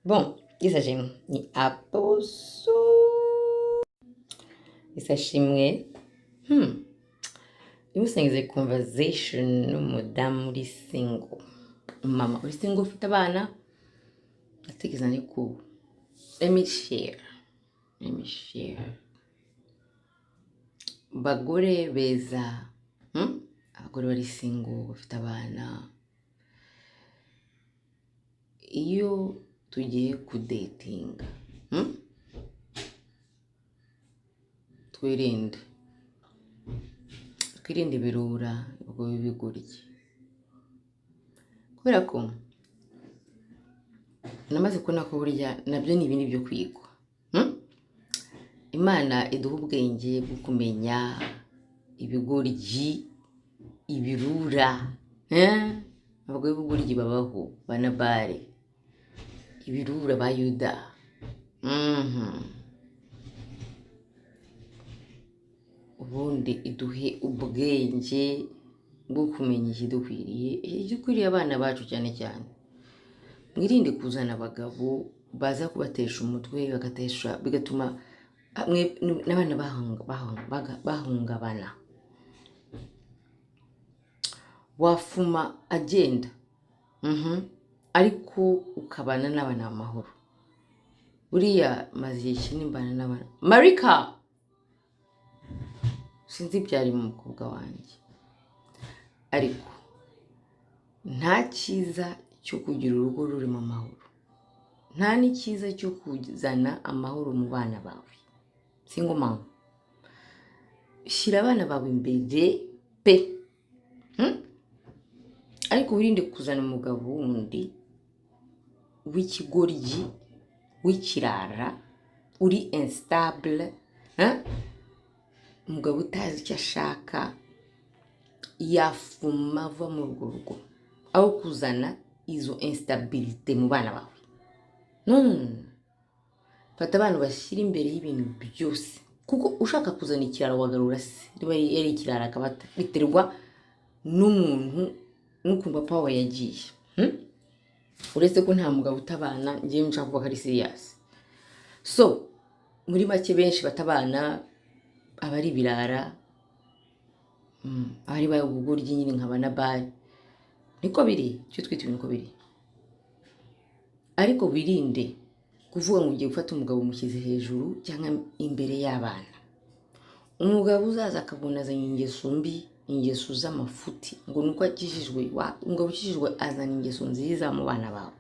Bon, Yesu ni aposo. Yesu ashimwe. Uyu munsi nagize conversation n'umudamu uri single. Mama uri single ufite abana, ndatekereza ni ku let me share. Let me share. Bagore beza, Abagore bari single bafite abana. Iyo tugiye kudatinga, Twirinde. Twirinde ibirura, ubwo b'ibigoryi. Kubera ko namaze kubona ko burya nabyo ni ibindi byo kwigwa. Imana iduha ubwenge bwo kumenya ibigoryi, ibirura, eh? Abagore b'ibigoryi babaho, ba Nabali, ibirura ba Yuda. Ubundi iduhe ubwenge bwo kumenya ikidukwiriye, igikwiriye abana bacu cyane cyane. Mwirinde kuzana abagabo baza kubatesha umutwe, bagatesha, bigatuma n'abana bahungabana. Wafuma agenda, Ariko ukabana n'abana amahoro. Buriya maze igihe kinini mbana n'abana. Marika! Sinzi ibyari mu mukobwa wanjye, ariko nta cyiza cyo kugira urugo rurimo amahoro, nta n'icyiza cyo kuzana amahoro mu bana bawe. Single mama, shyira abana bawe imbere pe, Ariko wirinde kuzana umugabo wundi w'ikigoryi, w'ikirara, uri instable, hein? Umugabo utazi icyo ashaka, yafuma ava muri urwo rugo aho kuzana izo instabilité mu bana bawe. No, no, no, no. Fata abana bashyira imbere y'ibintu byose, kuko ushaka kuzana ikirara wagarura se, niba yari ikirara akaba biterwa n'umuntu n'ukuntu papa we yagiye, Uretse ko nta mugabo utabana, ngewe nshaka kuvuga ko ari serious. So muri make, benshi batabana aba ari ibirara, aba ari ubugoryi nyine nka ba Nabali. Niko biri, icyo twita ibintu uko biri. Ariko wirinde kuvuga ngo ugiye gufata umugabo umushyize hejuru cyangwa imbere y'abana. Umugabo uzaza akabona azanye ingeso mbi, ingeso z'amafuti, ngo nuko akijijwe. Umugabo ukijijwe azana ingeso nziza mu bana bawe.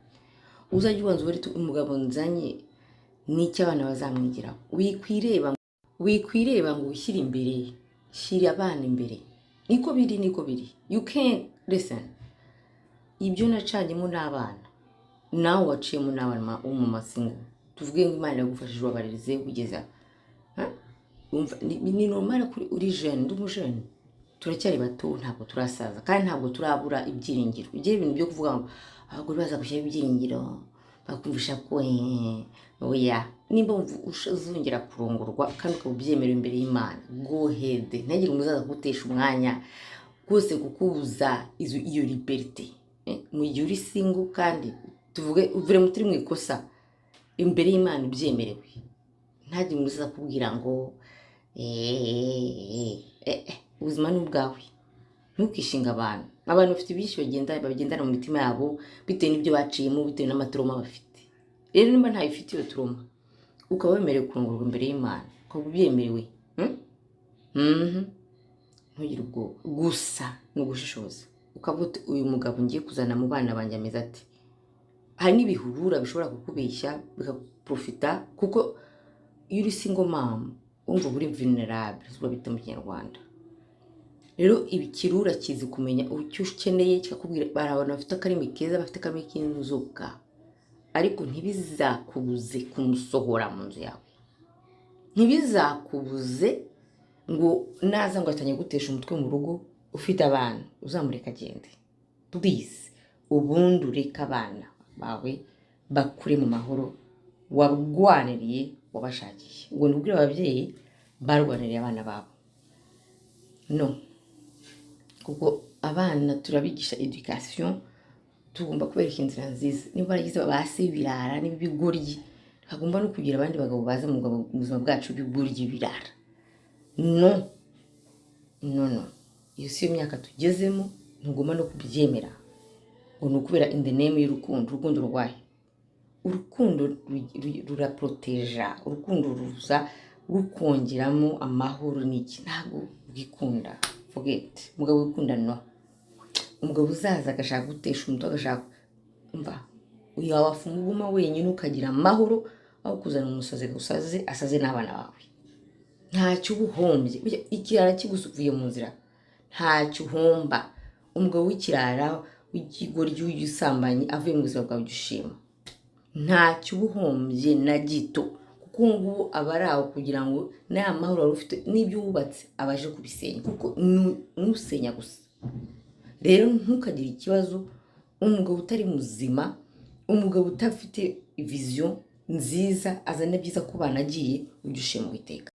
Uzajya ubanza ubare umugabo nzanye n'icyo abana bazamwigiraho. Wikwireba ngo wishyire imbere, shyira abana imbere. Niko biri, niko biri. You can't listen. Ibyo nacanyemo n'abana, nawe waciyemo n'abana wo mu ma single, tuvuge ngo Imana yagufashije wabareze kugeza, ha? Wumva, ni normal kuri uri jeune, ndi umujene, turacyari bato, ntabwo turasaza kandi ntabwo turabura ibyiringiro. Ugira ibintu byo kuvuga ngo abagore baza gushyiraho ibyiringiro bakumvisha ko oya, nimba wumva uzongera kurongorwa kandi ukaba ubyemerewe imbere y'Imana, go ahead. Ntihagire umuntu uzaza kugutesha umwanya rwose, kukubuza iyo liberté. Mu gihe uri single kandi tuvuge uvure turi mu ikosa imbere y'Imana ubyemerewe, ntagire umuntu uzaza kukubwira ngo ubuzima ni ubwawe. Ntukishinga abantu. Abantu bafite byinshi bagendana mu mitima yabo bitewe n'ibyo baciyemo, bitewe n'ama trauma bafite. Rero nimba ntayo ufite iyo trauma, ukaba wemerewe kurongorwa imbere y'Imana, ukaba ubyemerewe, Ntugire ubwoba, gusa ni ugushishoza, ukavuga uti: "Uyu mugabo ngiye kuzana mu bana banjye ameze ati?" Hari n'ibihurura bishobora kukubeshya bikaprofita, kuko iyo uri single mom wumva uri vulnerable, babita mu Kinyarwanda. Rero ikirura kizi kumenya icyo ukeneye, kikakubwira. Bari abantu bafite akarimi keza, bafite akarimi k'inzoka, ariko ntibizakubuze kumusohora mu nzu yawe, ntibizakubuze ngo naza ngo atangiye gutesha umutwe mu rugo ufite abana, uzamureka agende, please. Ubundi ureke abana bawe bakure mu mahoro warwaniriye, wabashakiye. Ubwo ni ubwira ababyeyi barwaniriye abana babo, no kuko abana turabigisha education. Tugomba kubereka inzira nziza. Niba baragize ba se b'ibirara n'ibigoryi, hagomba no kugira abandi bagabo baza mu buzima bwacu b'ibigoryi, birara. No, no, no, iyo si yo myaka tugezemo. Ntugomba no kubyemera ngo ni ukubera in the name y'urukundo. Urukundo rwahe? Urukundo ruraporoteja, urukundo ruza rukongeramo amahoro n'iki. Ntabwo rwikunda, forget. Umugabo wikunda, no. Umugabo uzaza agashaka gutesha umutwe, agashaka, mva wafunga uguma wenyine ukagira amahoro, aho kuzana umusazi usaze, asaze n'abana bawe. Ntacyo uba uhombye. Burya ikirara kigusuvuye mu nzira, ntacyo uhomba. Umugabo w'ikirara, w'ikigoryi, w'igisambanyi avuye mu buzima bwawe, ujya ushima. Ntacyo uba uhombye na gito, kuko ubu ngubu aba ari aho kugira ngo n'aya mahoro wari ufite n'ibyo wubatse abaje kubisenya, kuko nusenya gusa. Rero ntukagire ikibazo. Umugabo utari muzima, umugabo udafite vision nziza, azana byiza ku bana agiye, ujya ushima Uwiteka.